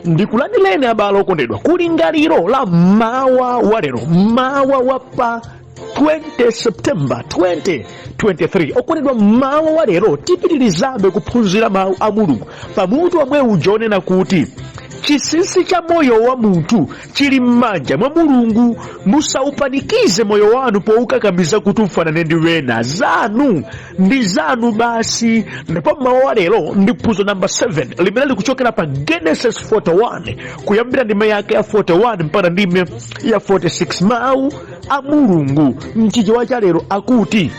Ndikulandireni abale okondedwa kulingaliro la mawa wa lero, mawa wa pa 20 September 2023. Okondedwa, mawa wa lero tipitirizabe kuphunzira mawu a Mulungu pamutu omwe uja onena kuti chinsinsi cha moyo wa munthu chili m'manja mwa Mulungu. Musaupanikize moyo wanu poukakamiza kuti ufanane ndi wena. Zanu ndi zanu basi. Ndipo mmawa wa lero ndi phunziro namba 7 limene likuchokera pa Genesis 41, kuyambira ndime yake ya 41 mpaka ndime ya 46. Mawu a Mulungu mchichewa cha lero akuti,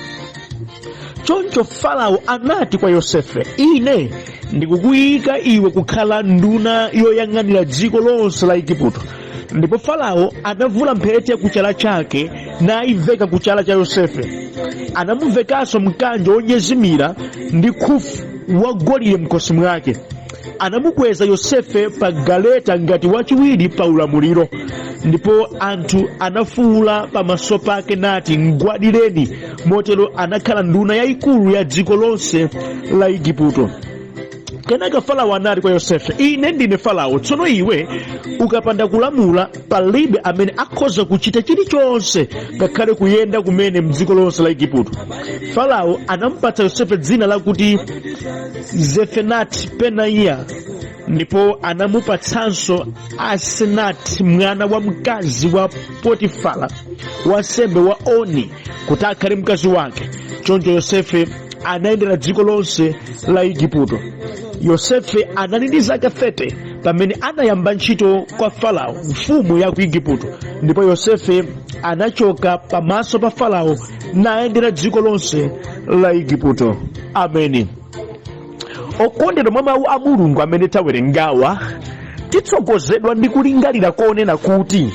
choncho Farao anati kwa Yosefe, ine ndikukuyika iwe kukhala nduna yoyang'anira dziko lonse la Igupto. Ndipo Farao anavula mphete kuchala chake nayiveka kuchala cha Yosefe. Anamuvekanso mkanjo wonyezimira ndi khofu wagolide mkhosi mwake. Anamukweza Yosefe pa galeta ngati wachiwiri pa ulamuliro. Ndipo anthu anafuwula pamaso pake nati, mgwadireni. Motero anakhala nduna yayikulu ya dziko lonse la Igupto. Kenaka Farao anati kwa Yosefe, ine ndine Farao, tsono iwe ukapanda kulamula palibe amene akhoza kuchita chilichonse, ngakhale kuyenda kumene mdziko lonse la Igupto. Farao anampatsa Yosefe dzina lakuti Zefenati Penaiya, ndipo anamupatsanso Asenati mwana wa mkazi wa Potifara, wansembe wa Oni, kuti akhale mkazi wake. Choncho Yosefe anayendera dziko lonse la Igupto. Yosefe anali ndi zaka 30 pamene anayamba ntchito kwa Farao, mfumu ya ku Igupto. Ndipo Yosefe anachoka pamaso pa Farao nayendera dziko lonse la Igupto. Ameni. Okondedwa, mwa mawu a Mulungu amene tawerengawa titsogozedwa ndi kulingalira konena kuti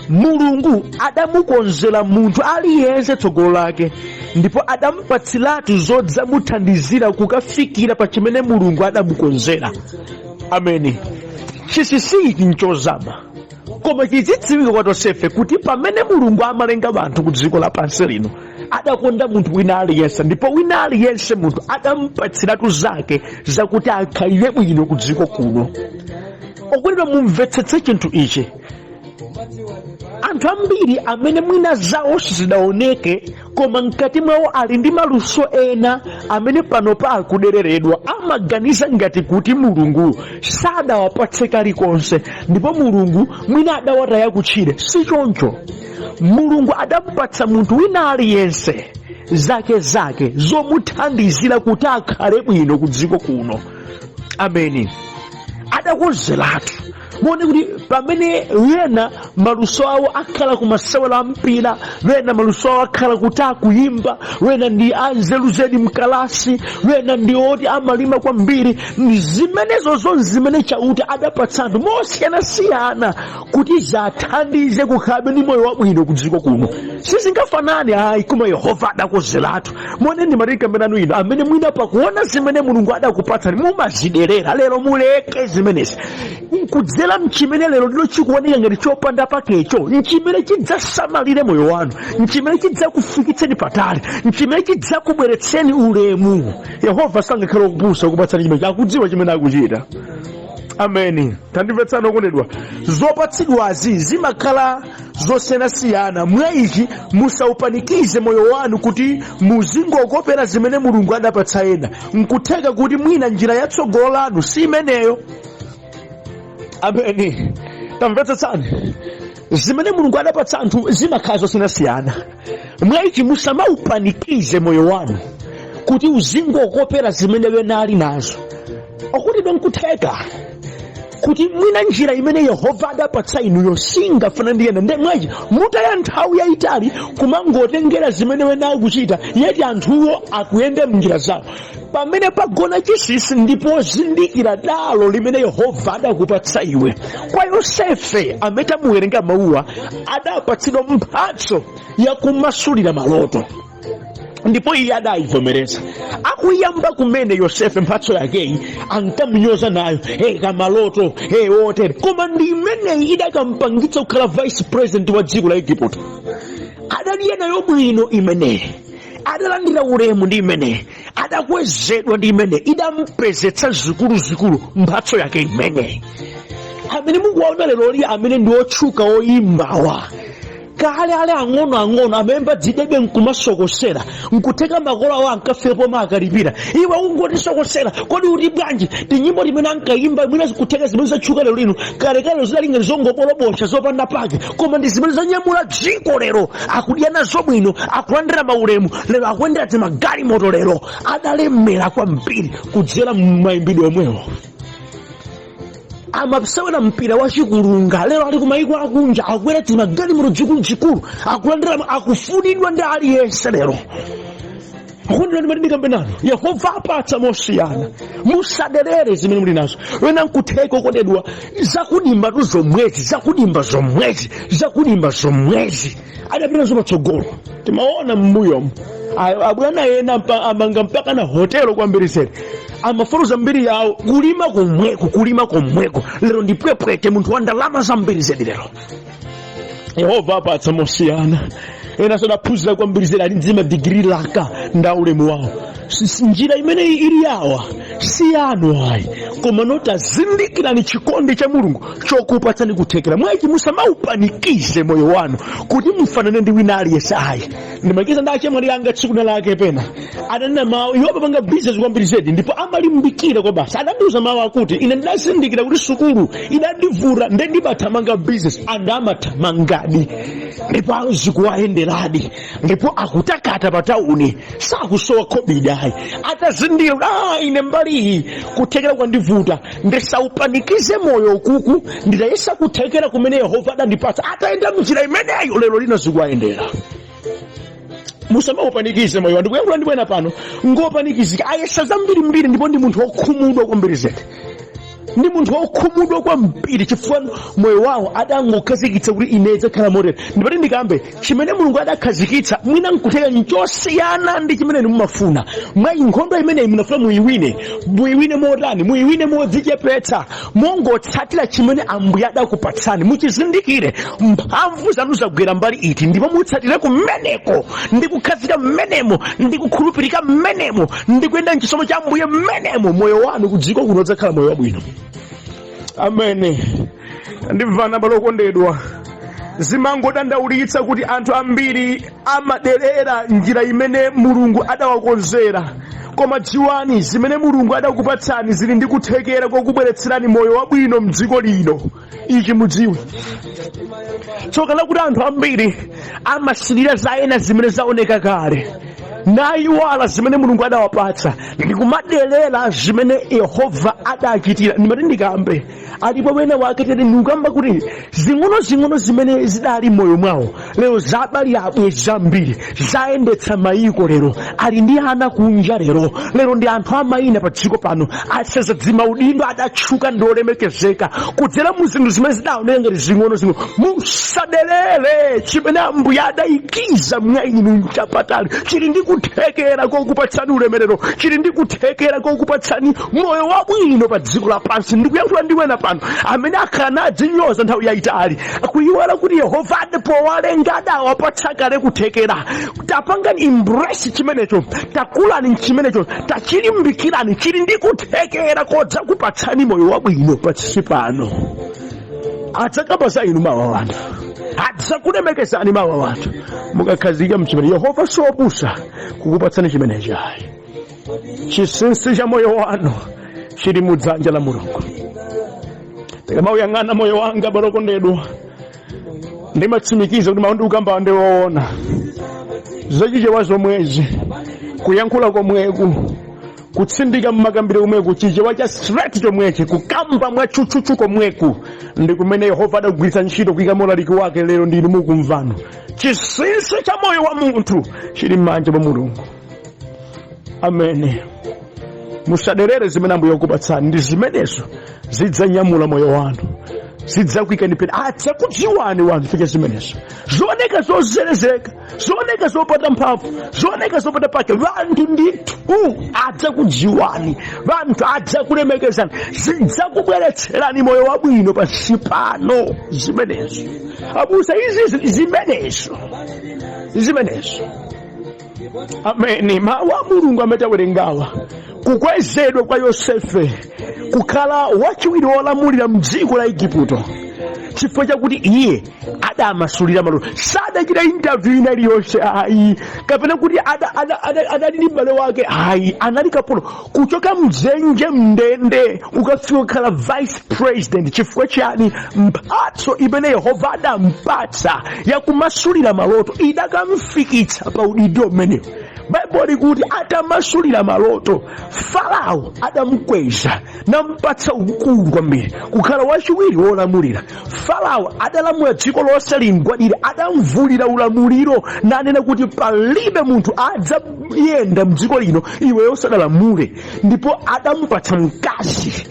Mulungu adamukonzera munthu aliyense tsogolo lake, ndipo adamupatsiratu zodzamuthandizira kukafikira pa chimene Mulungu adamukonzera. Ameni. Chinsinsi ichi nchozama, koma chidzidziwika kwa tonsefe kuti pamene Mulungu amalenga anthu ku dziko lapansi lino, adakonda munthu wina aliyense, ndipo wina aliyense munthu adamupatsiratu zake zakuti akhalire bwino ku dziko kuno. Okondedwa, mumvetsetse chinthu ichi. Anthu ambiri amene mwina zawo sizidaoneke, koma mkati mwawo ali ndi maluso ena amene panopa akudereredwa, amaganiza ngati kuti Mulungu sadawapatse kalikonse ndipo Mulungu mwina adawataya kutchire. Si choncho. Mulungu adamupatsa munthu wina aliyense zake zake zomuthandizira kuti akhale bwino ku dziko kuno. Ameni. Adakonzeratu. Muone kuti pamene wena maluso awo akhala ku masewero a mpira, wena maluso awo akhala kuti akuyimba, wena ndi anzeru zedi mkalasi, wena ndi oti amalima kwambiri, ndi zimenezo zonse zimene Chauta adapatsa anthu mosiyanasiyana kuti zathandize kukhalabe ndi moyo wabwino ku dziko kuno. Sizingafanane ayi, koma Yehova adakonzeratu. Muone, ndimati inu amene mwina pakuona zimene Mulungu adakupatsani mumaziderera, lero muleke zimenezi. Nkudzera mchimene lero lino chikuoneka ngati chopanda pakecho, nchimene chidzasamalire moyo wanu, nchimene chidzakufikitseni patali, nchimene chidzakubweretseni ulemu. Yehova sangakhale okupusa kupatsani chimene akudziwa chimene akuchita. Ameni. Tandimvetsani okondedwa, zopatsidwazi zimakhala zosiyanasiyana. Mwa ichi musaupanikize moyo wanu kuti muzingokopera zimene Mulungu adapatsa ena. Nkutheka kuti mwina njira yatsogolo lanu si imeneyo. Ameni. Tamvetsetsani, zimene Mulungu adapatsa anthu zimakhala zosiyanasiyana. Mwa ichi musamaupanikize moyo wanu kuti uzingokopera zimene wena ali nazo. Okondedwa, nkutheka kuti mwina njira imene Yehova adapatsa inuyo singafanane ndi ena. Nde mwachi mutaya nthawi yayitali kumangotengera zimene wena akuchita, yeti anthuwo akuyenda mnjira zawo, pamene pagona chinsinsi ndipo zindikira dalo limene Yehova adakupatsa iwe. Kwa Yosefe amene tamuwerenga mawuwa, adapatsidwa mphatso yakumasulira maloto, ndipo iye adayivomereza. Akuyamba kumene Yosefe mphatso yakeyi ankamunyoza nayo, hey, kamaloto, hey, otere, koma ndi imeneyi idakampangitsa kukhala vice president wa dziko la Igupto. Adaliye nayo bwino imeneyi, adalandira ulemu ndi imeneyi. Adakwezedwa ndi imene idampezetsa zikuluzikulu mphatso yake imeneyi. Amene mukuwaona leroli, amene ndi otchuka oyimbawa, kale ali ang'onoang'ono amayimba dzidebe nkumasokosera. Nkutheka makolo awo ankafika pomwe akalipira, "Iwe ungotisokosera, kodi uti bwanji?" Tinyimbo timene ankayimba, mwina zikutheka zimene zatchuka lero lino, kalekale zidali ngati zongopolobosha zopanda pake, koma ndi zimene zanyamula dziko lero. Akudya nazo bwino, akulandira maulemu lero, akuyendera timagalimoto lero. Adalemera kwambiri kudzera m'mayimbidwe omwewo. Amasewera mpira wachikulunga, lero ali kumayiko akunja, akwera timagalimoto zikuluzikulu, akulandira, akufunidwa ndi aliyense lero. Akondedwa, ndimati ndikambe nanu, Yehova apatsa mosiyana. Musaderere zimene muli nazo. Wena nkutheka, okondedwa, zakudimbatu zomwezi, zakudimba zomwezi, zakudimba zomwezi adapita nazo patsogolo. Timaona m'mbuyomu abwana ena amanga mpaka na hotelo kwambiri zedi. Amafotokoza mbiri yawo, kulima komweko, kulima komweko, lero ndi pwepwete, munthu wa ndalama zambiri zedi lero. Yehova apatsa mosiyana. Ena sadaphunzira kwambiri zedi, ali ndi madigiri laka nda ulemu wawo. Njira imene ili yawa si yanu ayi, koma notazindikirani chikondi cha Mulungu chokupatsani kuthekera mwachi. Musamaupanikize moyo wanu kuti mufanane ndi wina aliyense ayi. Ndimakiza ndi achemwali anga tsiku lake pena, adanena mawu. Iwo amapanga business kwambiri zedi ndipo amalimbikira kwa basi. Adandiuza mawu akuti, "Ine ndinazindikira kuti sukulu idandivuta, nde ndimathamanga business." And amathamangadi, ndipo azikuwayenderadi, ndipo akutakata pa tauni, sakusowa khobidi ayi. Atazindikira kuti ine mbali iyi kuthekera kwandivuta, ndisaupanikize moyo ukuku, nditayesa kuthekera kumene Yehova adandipatsa. Atayenda mnjira imeneyo, lero lino zikuwayendera. Musamaupanikize moyo. Ndikuyankhula ndi bwena pano ngopanikizika, ayesa zambirimbiri, ndipo ndi munthu wokhumudwa kwambiri zedi. Ndi munthu wokhumudwa kwambiri chifukwa moyo wawo adangokhazikitsa kuti ine idzakhala motere. Ndipati ndikambe, chimene Mulungu adakhazikitsa mwina nkutheka nchosiyana ndi chimene inu mumafuna. Mwa nkhondo imeneyi munafuna muyiwine, muyiwine motani? Muyiwine modzichepetsa, mongotsatira chimene Ambuye adakupatsani. Muchizindikire mphamvu zanu zagwera mbali iti, ndipo mutsatire kumeneko, ndi kukhazika mmenemo, ndi kukhulupirika mmenemo, ndi kuyenda mchisomo cha Ambuye mmenemo. Moyo wanu kudziko kuno udzakhala moyo wabwino. Amene ndimvana, abale okondedwa, zimangodandaulitsa kuti anthu ambiri amaderera njira imene Mulungu adawakonzera. Koma dziwani, zimene Mulungu adakupatsani zili ndi kuthekera kokubweretserani moyo wabwino mdziko lino. Ichi mudziwe. Tsoka lakuti anthu ambiri amasilira za ena zimene zaoneka kale, nayiwala zimene Mulungu adawapatsa, ndikumadelera zimene Yehova adachitira. Ndimati ndikambe, alipo wena wake tete ndikukamba kuti zing'ono-zing'ono zimene zidali m'moyo mwawo, lero zabali abwe zambiri, zayendetsa mayiko lero, ali ndi ana kunja lero. Lero ndi anthu amayina pa dziko pano, aseza dzimaudindo, adatchuka ndi olemekezeka kudzera mu zinthu zimene zidaoneka ngati zing'ono-zing'ono. Musadelere chimene Ambuye adayikiza mwa inu. Mchapatali chili ndi kuthekera kokupatsani ulemerero, chili ndi kuthekera kokupatsani moyo wabwino pa dziko lapansi. Ndikuyankhula ndi wena pano amene akhala nadzinyoza nthawi yayitali, kuyiwala kuti Yehova powalenga adawapatsa kale kuthekera. Tapangani embrace chimenecho, takulani mchimenecho, tachilimbikirani. Chili ndi kuthekera kodzakupatsani moyo wabwino pansi pano. Adzakamba za inu mawa wanthu, adzakulemekezani mawa wanthu mukakhazika mchimene. Yehova siopusa kukupatsani chimenechi ayi. Chinsinsi cha moyo wanu chili mudzanja la Mulungu. Ndikamauyang'ana moyo wanga, abale okondedwa, ndimatsimikiza kuti mawu ndikukamba ndi woona. Zachichewa zomwezi, kuyankhula komweku, kutsindika mmakambiro komweku, Chichewa cha straight chomwechi, kukamba mwatchutchutchu komweku, ndi kumene Yehova adagwiritsa ntchito kuyika ulaliki wake. Lero ndinu mukumvano. Chinsinsi cha moyo wa munthu chili m'manja mwa Mulungu. Amene musaderere zimene Ambuye akupatsani. Ndi zimenezo zidzanyamula moyo wanu, zidzakuyikani pena, adzakudziwani wanthu fika zimenezo zooneka zozerezeka, zooneka zopata mphamvu, zooneka zopata pake. Vanthu ndithu adzakudziwani, vanthu adzakulemekezani, zidzakubweretserani moyo wabwino pansi pano zimenezo. Abusa, izizi, zimenezo, zimenezo. Ameni. Mawu a Mulungu amene tawerengawa, kukwezedwa kwa Yosefe kukhala wachiwiri wolamulira mdziko la Igupto chifukwa chakuti iye adamasulira maloto, sadachita interview ina iliyonse ayi, kapena kuti adali ndi m'bale wake ayi, anali kapolo kuchoka mdzenje mndende kukafika kukhala vice president. Chifukwa chani? Mphatso imene Yehova adampatsa yakumasulira maloto idakamfikitsa pa udindo umenewo. Baibulo likuti atamasulira maloto, Farao adamukweza nampatsa ukulu kwambiri kukhala wachiwiri wolamulira. Farao adalamula dziko lonse limgwadire, adamvulira ulamuliro nanena kuti palibe munthu adzayenda mdziko lino iweyo usadalamule, ndipo adampatsa mkazi.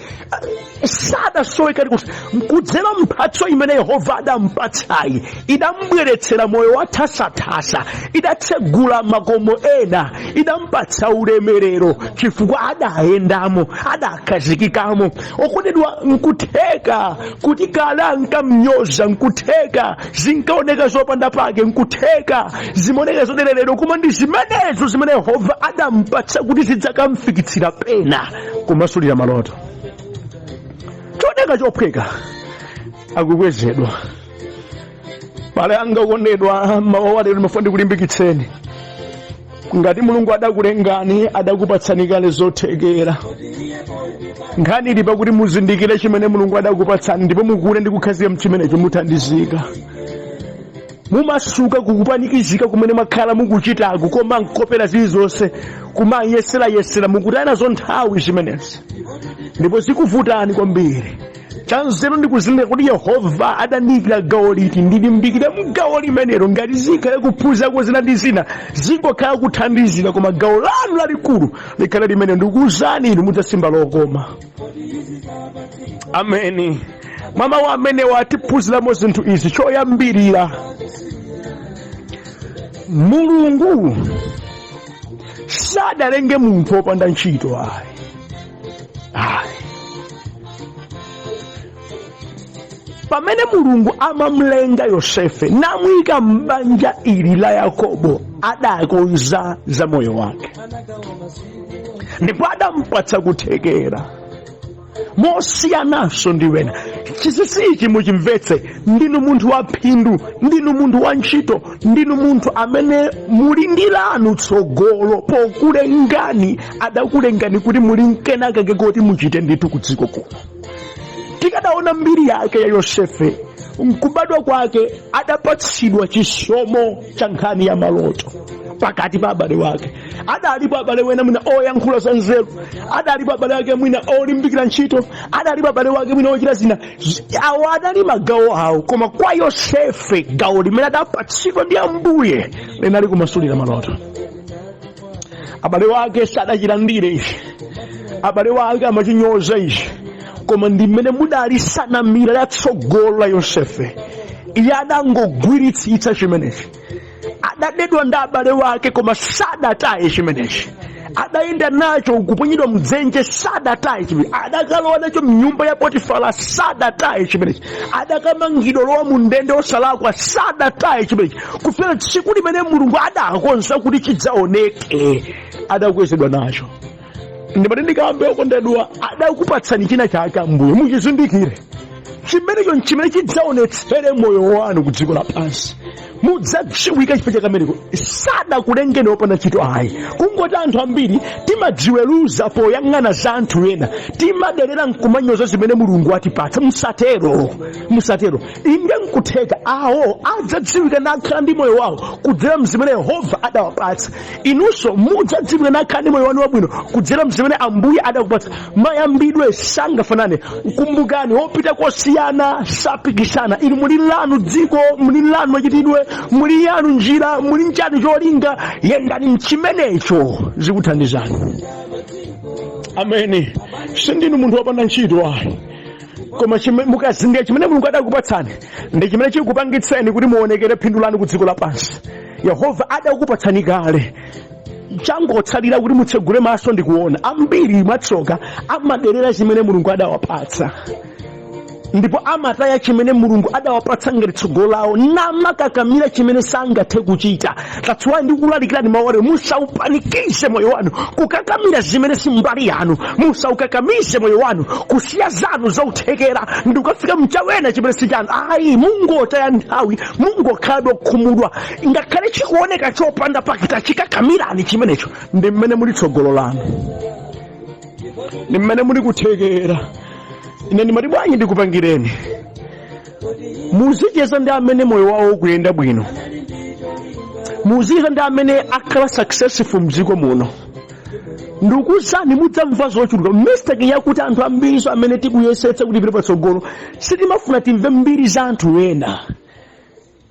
Sadasowe kalikonse. Kudzera mphatso imene Yehova adampatsayi idambweretsera moyo wa thasathasa, idatsegula makomo ena, idampatsa ulemerero chifukwa adayendamo, adakhazikikamo. Okondedwa, nkutheka kuti kale ankamnyoza, nkutheka zinkaoneka zopanda pake, nkutheka zimaoneka zodereredwa, koma ndi zimenezo zimene Yehova adampatsa kuti zidzakamfikitsira pena kumasulira maloto. Chooneka chophweka, akukwezedwa. Bale anga okondedwa, mawu a lero ndimafuna ndikulimbikitseni. Ngati Mulungu adakulengani, adakupatsani kale zothekera. Nkhani ili pakuti muzindikire chimene Mulungu adakupatsani ndipo mukule ndi kukhazika mchimenecho, muthandizika, mumasuka kukupanikizika kumene mwakhala mukuchitako, koma nkopera zilizonse kumayeserayesera, mukutaya nazo nthawi zimenezi ndipo zikuvutani kwambiri. Chanzeru ndi kuzindikira kuti Yehova adandiyikira gawo liti, ndilimbikire mgawo limenelo. Ngati zikhale kuphunzako zina ndi zina, zingokhala kuthandizira, koma gawo lanu lalikulu likhale limene. Ndikuwuzani inu, mudzasimba lokoma. Ameni. Mwa mawu amenewa atiphunziramo zinthu izi. Choyambirira, Mulungu sadalenge munthu wopanda ntchito ayi, ayi. Pamene Mulungu amamlenga Yosefe namuyika m'banja ili la Yakobo, adakonza za moyo wake ndipo adampatsa kuthekera mosiyananso ndi wena. Chinsinsi ichi muchimvetse. Ndinu munthu wa phindu, ndinu munthu wa ntchito, ndinu munthu amene muli ndi lanu tsogolo. Pokulengani adakulengani kuti muli nkenakake koti muchite ndithu ku dziko kuno. Tikadaona mbiri yake ya Yosefe, mkubadwa kwake adapatsidwa chisomo cha nkhani ya maloto pakati pa abale wake. Adalipo abale wena mwina oyankhula za nzeru, adalipo abale wake mwina olimbikira ntchito, adalipo abale wake mwina ochita zina. Awo adali magawo awo, koma kwa Yosefe gawo limene adapatsidwa ndi Ambuye linali kumasulira maloto. Abale wake sadachilandire ichi, abale wake amachinyoza ichi, koma ndi mmene mudali sanamira la tsogolo la Yosefe. Iye adangogwiritsitsa chimenechi. Adadedwa ndi abale wake, koma sadataye chimenechi. Adayenda nacho kuponyedwa mdzenje, sadataye chimenechi. Adakalowa nacho mnyumba ya Potifara, sadataye chimenechi. Adakamangidwa lowa mu ndende osalakwa, sadataye chimenechi, kufikira tsiku limene Mulungu adakonza kuti chidzaoneke. Adakwezedwa nacho. Ndimati ndikambe, okondedwa, adakupatsani china chake Ambuye, muchizindikire chimenecho, nchimene chidzaonetsere moyo wanu ku dziko lapansi. Mudzadziwika chifukwa cha kameneko. Sadakulengeni wopanda ntchito ayi. Kungoti anthu ambiri timadziweruza poyang'ana za anthu ena, timaderera nkumanyoza zimene Mulungu atipatsa. Musatero, musatero. Inde, nkutheka awo adzadziwika nakhala ndi moyo wawo kudzera mzimene Yehova adawapatsa. Inunso mudzadziwika nakhala ndi moyo wanu wabwino kudzera mzimene Ambuye adakupatsa. Mayambidwe sangafanane. Kumbukani, wopita kosiyana sapikisana. Inu muli lanu dziko, muli lanu machitidwe, muli yanu njira, muli nchanu cholinga. Yendani mchimenecho, zikuthandizani. Ameni. Sindinu munthu wopanda ntchito ayi, koma mukazindikira chimene Mulungu adakupatsani ndi chimene chikupangitseni kuti muonekere phindu lanu ku dziko lapansi. Yehova adakupatsani kale, changotsalira kuti mutsegule maso ndi kuona. Ambiri mwatsoka amaderera chimene Mulungu adawapatsa. Ndipo amataya chimene Mulungu adawapatsa ngati tsogolo lawo, namakakamira chimene sangathe kuchita. That's why ndikulalikirani mawu alero: musaupanikize moyo wanu kukakamira zimene si mbali yanu. Musaukakamize moyo wanu kusiya zanu zauthekera ndi kukafika mchawena chimene si chanu. Ayi, mungotaya nthawi, mungokhalabe okhumudwa. Ngakhale chikuoneka chopanda pake, tachikakamirani chimenecho. Ndi mmene muli tsogolo lanu, ndi mmene muli kuthekera. Ine ndimati bwanji ndikupangireni, muzicheza ndi amene moyo wawo ukuyenda bwino, muzicheza ndi amene akhala successful mdziko muno. Ndikuwuzani, mudzamva zochuluka. Mistake yakuti anthu ambiriso amene tikuyesetsa kuti tipite patsogolo, sitimafuna timve mbiri za anthu ena.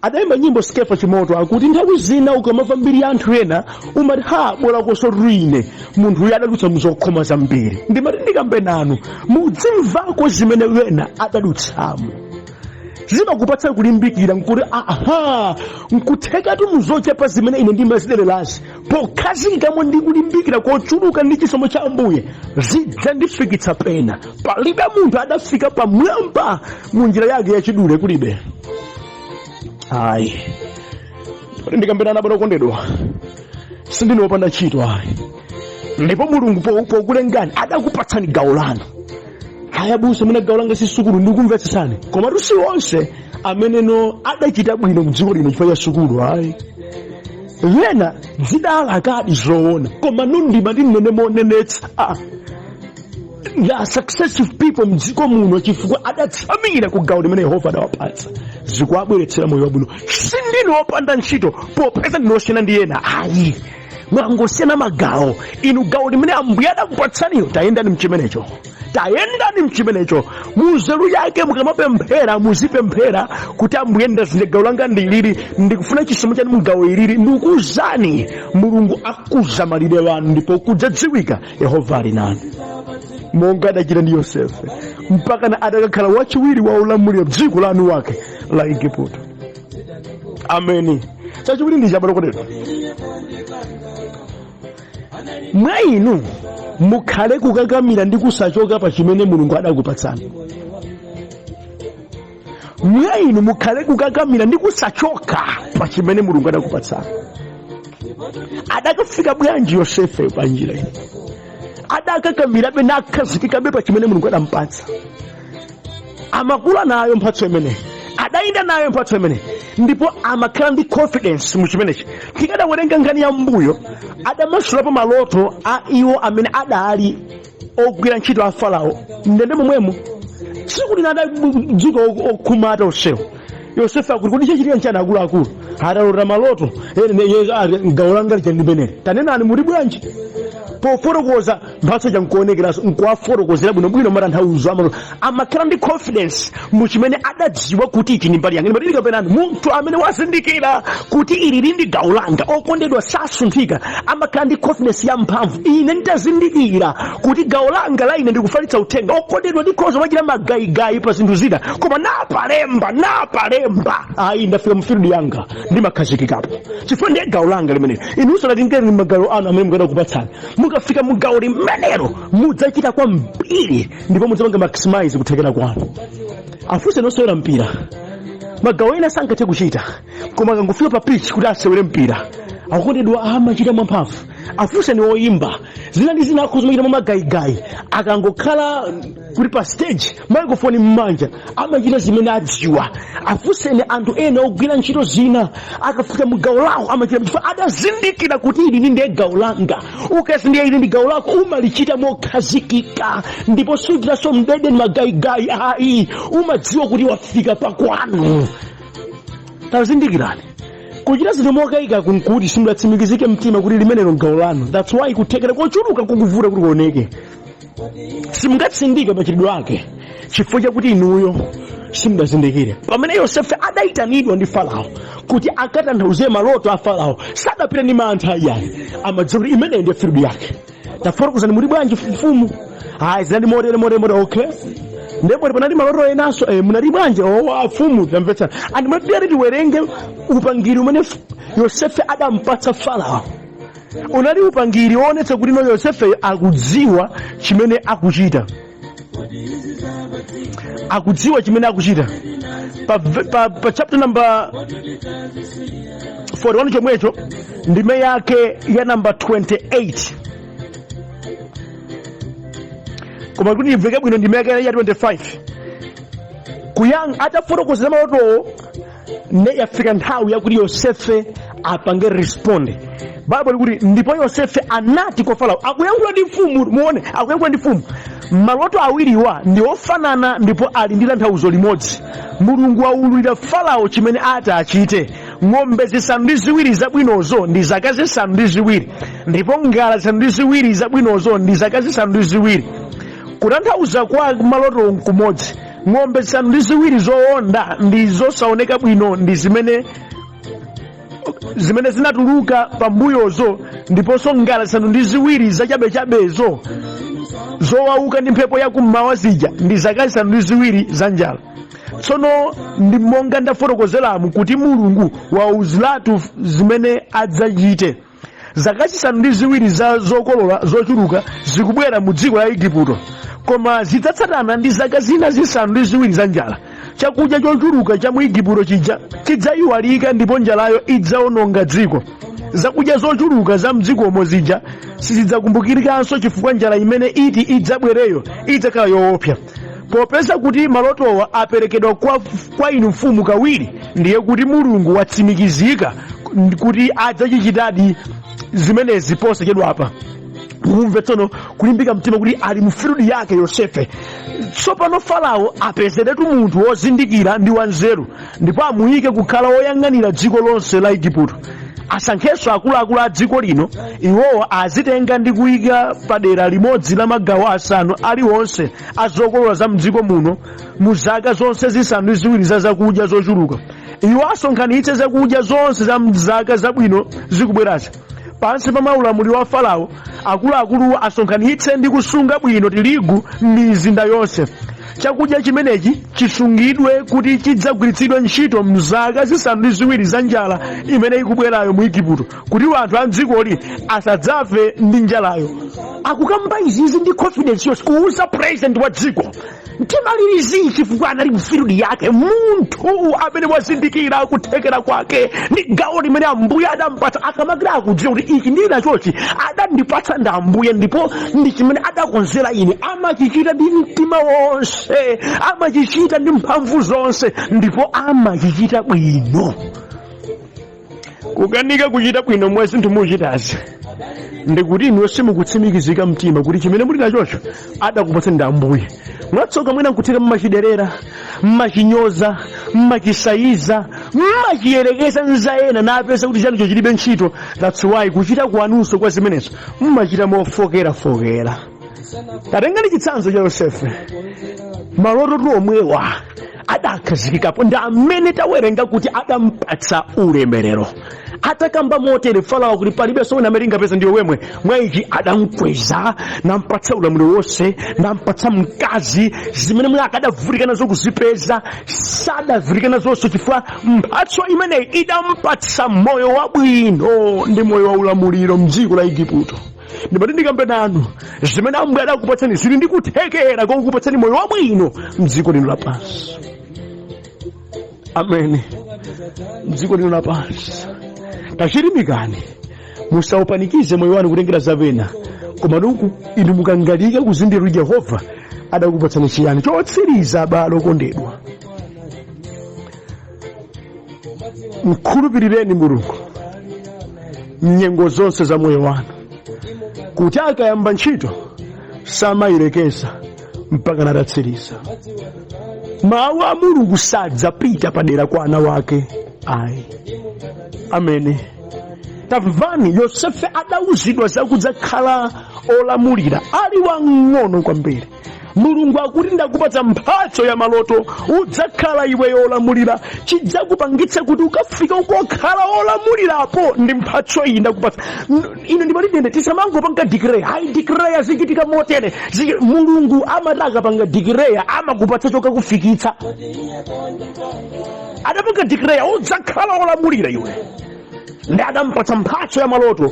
Adayimba nyimbo Skefa Chimoto, akuti nthawi zina ukamamva mbiri ya anthu ena umati, "Ha, bola koso ine, munthu uyu adadutsa mzokhoma zambiri." Ndimati ndikambe nanu, mudzimvako zimene wena adadutsamo, zimakupatsa kulimbikira nkuti, aha, nkuthekatu muzochepa zimene ine ndimazidererazi, pokhazikikamo ndi kulimbikira kochuluka ndi chisomo cha Ambuye, zidzandifikitsa pena. Palibe munthu adafika pamwamba mu njira yake yachidule, kulibe, ayi. Kuti ndikambirana, abale okondedwa, sindine wopanda ntchito, ayi. Ndipo Mulungu pokulengani adakupatsani gawo lanu. Haya busa, mwina gawo langa si sukulu. Ndikumvetsesani, komatu si onse ameneno adachita bwino mdziko lino chifukwa cha sukulu, ayi. Ena zidalakadi zoona, koma nundima ndinene monenetsa, there are successful people mdziko muno chifukwa adatsamira ku gawo limene Yehova adawapatsa, zikuwabweretsera moyo wabwino. Sindine wopanda ntchito popeza ndinosiyana ndi ena, ayi. Mwangosiyana magawo. Inu gawo limene Ambuye adakupatsaniyo, tayendani mchimenecho, tayendani mchimenecho munzeru yake. Mukamapemphera, muzipemphera kuti, "Ambuye, ndazinde gawo langa ndilili, ndikufuna chisomo chanu mugawo ilili." Ndikuwuzani, Mulungu akuza malire wanu ndipo kudzadziwika Yehova ali nanu, monga adachita ndi Yosefe mpakana adakakhala wachiwiri wa ulamuliro dziko lanu wake la Igupto. Ameni. Chachiwiri ndi chabwino kotero mwa inu mukhale kukakamira ndi kusachoka pa chimene Mulungu adakupatsani. Mwa inu mukhale kukakamira ndi kusachoka pa chimene Mulungu adakupatsani. Adakafika bwanji Yosefe pa njira iyi? Adakakamirabe nakhazikikabe pa chimene Mulungu adampatsa. Amakula nayo mphatso imeneyi, adayenda nayo mphatso imeneyi, ndipo amakhala ndi confidence mu chimenechi. Tikadawerenga nkhani ya mbuyo, adamasulapo maloto a iwo amene adali ogwira ntchito a Farao ndende momwemo. Tsiku lina adadzuka okhumata onsewo. Yosefe akuti, "Kodi chachitika nchani, akuluakulu?" Atalota maloto, "Gawo langa lija limeneli. Tanenani, muli bwanji?" Pofotokoza, mphatso chankuonekeranso nkuwafotokozera bwinobwino matanthauzo amaloto. Amakhala ndi confidence mu chimene adadziwa kuti ichi ndi mbali yanga. Ndimadilika penani, munthu amene wazindikira kuti ili ndi gawo langa, okondedwa, sasunthika, amakhala ndi confidence ya mphamvu. Ine nditazindikira kuti gawo langa la ine ndikufalitsa uthenga, okondedwa, ndikhoza machita magayigayi pa zinthu zina, koma napalemba napalemba, ayi, ndafika mu field yanga, ndimakhazikikapo chifukwa ndiye gawo langa limenelo. Inu usanatingeni magawo anu amene mukadakupatsani, mukafika mu gawo limenelo mudzachita kwambiri ndipo mudzapanga maximize kuthekera kwanu. Afunse nosewera mpira, magawo ena sangathe kuchita, koma akangofika pa pitch kuti asewere mpira, akukondedwa, amachita mwamphamvu. Afunse ni oyimba, zina ndi zina akhoza machita mwamagayigayi, akangokhala kuti pa stage, microphone m'manja, amachita zimene adziwa. Afunseni anthu ena ogwira ntchito zina, akafika mu gawo lawo amachita chifukwa adazindikira kuti ili ndiye gawo langa. Ukazindikira ili ndi gawo lako, umalichita mokhazikika ndipo suchitanso mdede ni magayigayi, ayi. Umadziwa kuti wafika pakwanu. Tazindikirani, kuchita zinthu mokayika kunkuti simudatsimikizike mtima kuti limenelo gawo lanu. That's why kuthekera kochuluka kukuvuta kuti kuoneke. Simungatsindike machitidwe ake chifukwa chakuti inuyo simudazindikire. Pamene Yosefe adayitanidwa ndi Farao kuti akatanthauze maloto a Farao, sadapita ndi mantha ayi. Amadziwa kuti imeneyo ndiye field yake. "Tafotokozani, muli bwanji, mfumu?" "Hayi, zinali motere, motere, motere." "Okay, ndipo panali maloto enanso, munali bwanji?" "Oh, afumu, tamvetsa." Andi mwatiyati tiwerenge upangiri umene Yosefe adampatsa Farao. Unali upangiri woonetsa kuti no, Yosefe akudziwa chimene akuchita. Akudziwa chimene akuchita. Pa chapter number 41 chomwecho, ndime yake ya number 28, koma kuti imveke bwino, ndime yake ya 25, kuyang atafotokozera malotowo, ne yafika nthawi yakuti Yosefe apange respond. Baibulo likuti, "Ndipo Yosefe anati kwa Farao," akuyankhula ndi mfumu, muone, akuyankhula ndi mfumu, "Maloto awiriwa ndi ofanana ndipo ali ndi tanthauzo limodzi. Mulungu waululira Farao chimene ati achite. Ng'ombe 7 zabwinozo ndi zaka 7, ndipo ngala 7 zabwinozo ndi zaka 7. Kutanthauza kwa maloto nkumodzi. Ng'ombe 7 zowonda ndi zosaoneka bwino ndi zimene zinatuluka pambuyozo, ndiponso ngala 7 zachabechabezo zowauka ndi mphepo yakummawa zija ndi zaka 7 za njala. Tsono ndi monga ndafotokozeramu kuti Mulungu wauziratu zimene adzachite. Zaka 7 za zokolola zochuluka zikubwera mu dziko la Igupto, koma zidzatsatana ndi zaka zina 7 za njala. Chakudya chochuluka cha mu Igupto chija chidzayiwalika ndipo njalayo idzaononga dziko. Zakudya zochuluka za mdzikomo zija sizidzakumbukirikanso, chifukwa njala imene iti idzabwereyo idzakhala yoopsa. Popeza kuti malotowa aperekedwa kwa inu mfumu kawiri, ndiye kuti Mulungu watsimikizika kuti adzachichitadi zimenezi posachedwapa." Mumve tsono kulimbika mtima kuti ali mu field yake Yosefe. "Tsopano Farao apezeretu munthu wozindikira ndi wanzeru, ndipo amuyike kukhala woyang'anira dziko lonse la Igupto. Asankhenso akuluakulu a dziko lino. Iwowa azitenga ndi kuyika padera limodzi la magawo asanu aliwonse a zokolola za mdziko muno mu zaka zonse 7 za zakudya zochuluka. Iwo asonkhanitse zakudya zonse za mzaka zabwino zikubwerazi. Pansi pa maulamuliro wa Farao, akuluakuluwo asonkhanitse ndi kusunga bwino tirigu m'mizinda yonse. Chakudya chimenechi chisungidwe kuti chidzagwiritsidwe ntchito mzaka 7 za njala imene ikubwerayo mu Igupto, kuti anthu a mdzikoli asadzafe ndi njalayo." Akukamba izizi ndi confidence yonse, kuuza president wa dziko. Mtimalirizi chifukwa anali mu field yake, munthu amene wazindikira kuthekera kwake ndi gawo limene Ambuye adampatsa. Akamakira akudziwa kuti ichi ndili nachochi adandipatsa ndi Ambuye, ndipo ndi chimene adakonzera ine. Amachichita ndi mtima wonse, amachichita ndi mphamvu zonse, ndipo amachichita bwino. Kukanika kuchita bwino mwa zinthu muchitazi ndikuti inuyo simukutsimikizika mtima kuti chimene muli nachocho adakupatsani ndi Ambuye. Mwatsoka mwina nkutheka mmachiderera, mmachinyoza, mmachisayiza, mmachiyerekeza nza ena, napeza kuti chanucho chilibe ntchito. That's why kuchita kwanunso kwa zimenezo mmachita mofokerafokera. Tatengani chitsanzo cha Yosefe. Maloto omwewa adakhazikikapo ndi amene tawerenga kuti adampatsa ulemerero. Atakamba motere Farao kuti palibenso wina amene ingapeza ndiwe wemwe, mwa ichi adamkweza, nampatsa ulamuliro wonse, nampatsa mkazi. Zimene mwe akadavutika nazo kuzipeza sadavutika nazonso, chifukwa mphatso imeneyi idampatsa moyo wabwino ndi moyo wa ulamuliro mdziko la Igupto. Ndimati ndikambe nanu, zimene Ambuye adakupatsani zili ndi kuthekera kokupatsani moyo wabwino mdziko lino lapansi. Amene mdziko lino lapansi, tachilimikani, musaupanikize moyo wanu kutengera zapena, koma nuku inu mukangalika kuzindikira kuti Yehova adakupatsani chiyani. Chotsiriza, abale okondedwa, mkhulupirireni Mulungu mnyengo zonse za moyo wanu, kuti akayamba ntchito samayilekeza mpaka natatsiriza. Mawu a Mulungu sadzapita padera kwa ana wake ayi. Amene tamvani, Yosefe adauzidwa zakudzakhala olamulira ali wang'ono kwambiri. Mulungu akuti, "Ndakupatsa mphatso ya maloto, udzakhala iwe olamulira. Chidzakupangitsa kuti ukafika ukokhala olamulirapo ndi mphatso iyi ndakupatsa." Ino ndimati tisamangopanga declare, hayi, declare zichitika motere. Mulungu amati akapanga declare amakupatsa chokakufikitsa. Adapanga declare, "Udzakhala olamulira iwe," ndi adampatsa mphatso ya maloto,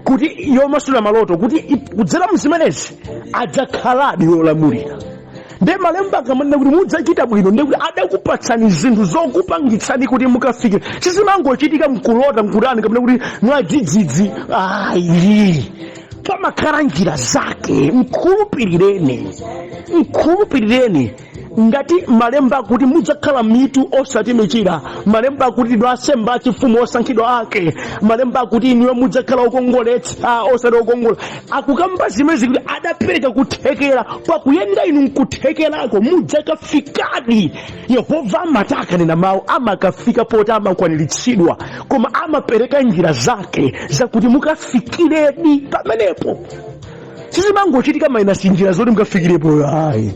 kuti yomasula maloto, kuti kudzera mzimenezi adzakhaladi olamulira. Nde malemba akamanena kuti mudzachita bwino, ndiye kuti adakupatsani zinthu zokupangitsani kuti mukafikire. Sizimangochitika mkulota mkutani kapena kuti mwadzidzidzi, ayi, pamakhala njira zake. Mkhulupirireni, mkhulupirireni. Ngati malemba akuti mudzakhala mitu osati michira, malemba akuti ndinu ansembe achifumu osankhidwa ake, malemba akuti inuyo mudzakhala okongoletsa osati okongola, akukamba zimenezi kuti adapereka kuthekera pakuyenda inu nkuthekerako mudzakafikadi. Yehova amati akanena mawu amakafika poti amakwaniritsidwa, koma amapereka njira zake zakuti mukafikiredi pamenepo. Sizimangochitika minus njira zoti mukafikirepo, ayi.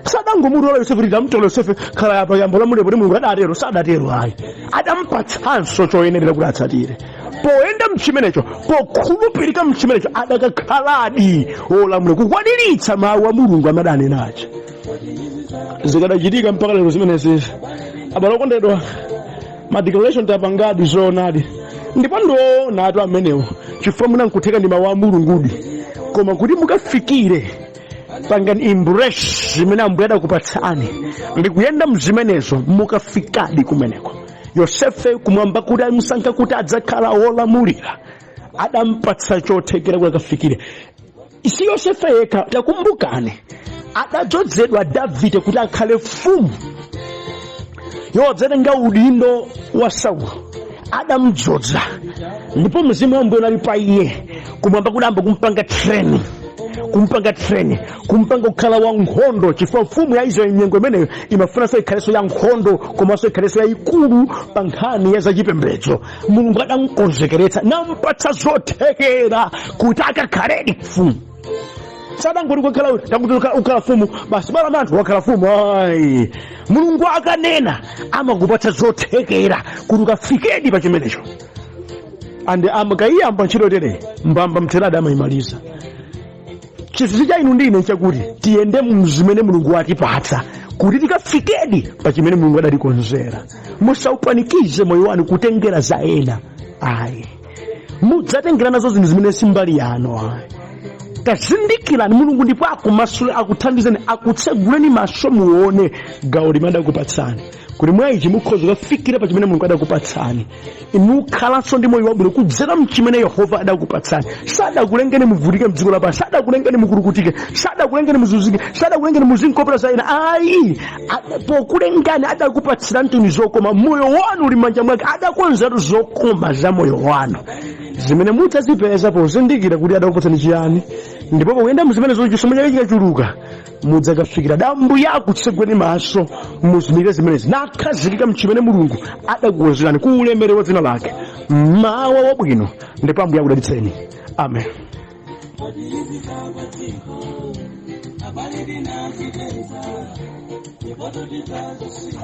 Sadangomutola Yosefe kuti tamtola Yosefe, khala apa, yamba ulamulire, poti Mulungu adatero. Sadatero, ayi. Adampatsanso choyenerera kuti atsatire poyenda mchimenecho, pokhulupirika mchimenecho, adakakhaladi wolamulira kukwaniritsa mawu a Mulungu amene adanenacho. Zikadachitika mpaka lero zimenezi, abale okondedwa, ma declaration tapangadi zoonadi, ndipo ndioonatu amenewo, chifukwa mwina nkutheka ndi mawu a Mulungudi, koma kuti mukafikire, pangani embrace zimene Ambuye adakupatsani ndikuyenda mzimenezo, mukafikadi kumeneko. Yosefe kumwamba kuti amusankha kuti adzakhala wolamulira, adampatsa chothekera kuti akafikire. Si Yosefe yekha, takumbukani adadzozedwa Davide kuti akhale mfumu yodzatenga udindo wa Saulo. Adamdzodza ndipo mzimu wa Ambuye unali pa iye. Kumwamba kudayamba kumpanga training, kumpanga training, kumpanga kukhala wa nkhondo, chifukwa mfumu ya Israeli nyengo imeneyo imafunanso ikhalenso ya nkhondo komanso ikhalenso yayikulu pa nkhani ya zachipembedzo. Mulungu adamkonzekeretsa nampatsa zothekera kuti akakhaledi mfumu. Sadangoti kukhala takuti ukhala mfumu basi, bala manthu wakhala mfumu, ayi. Mulungu akanena amakupatsa zothekera kuti ukafikedi pa chimenecho. And amakayiyamba ntchito tere mbamba mtheradi amayimaliza. Chinsinsi cha inu ndi ine nchakuti tiyende mzimene Mulungu watipatsa kuti tikafikedi pa chimene Mulungu adatikonzera. Musaupanikize moyo wanu kutengera za ena, ayi. Mudzatengera nazo zinthu zimene si mbali yanu, ayi. Tazindikirani Mulungu ndipo akumasule, akuthandizeni, akutseguleni maso muone gawo limene adakupatsani, kuti mwa ichi mukhoza kukafikira pa chimene Mulungu adakupatsani. Mukhalanso ndi moyo wabwino kudzera mchimene Yehova adakupatsani. Sadakulengeni muvutike mdziko lapansi, sadakulengeni mukulukutike, sadakulengeni muzunzike, sadakulengeni muzinkopera za ena, ayi. Pokulengani adakupatsirani tuni zokoma. Moyo wanu uli m'manja mwake, adakonzatu zokoma za moyo wanu zimene mudzazipeza pozindikira kuti adakupatsani chiyani, ndipo pokuyenda mzimenezo chisomo chake chikachuluka mudzakafikira dambu. Akutseguleni maso muzindikire zimenezi nakhazikika mchimene Mulungu adakukonzerani ku ulemerero wa dzina lake. Mawa wabwino ndipo Ambuye akudalitseni. Amen. Abale tinachiteza, ndipo tutizazisiya.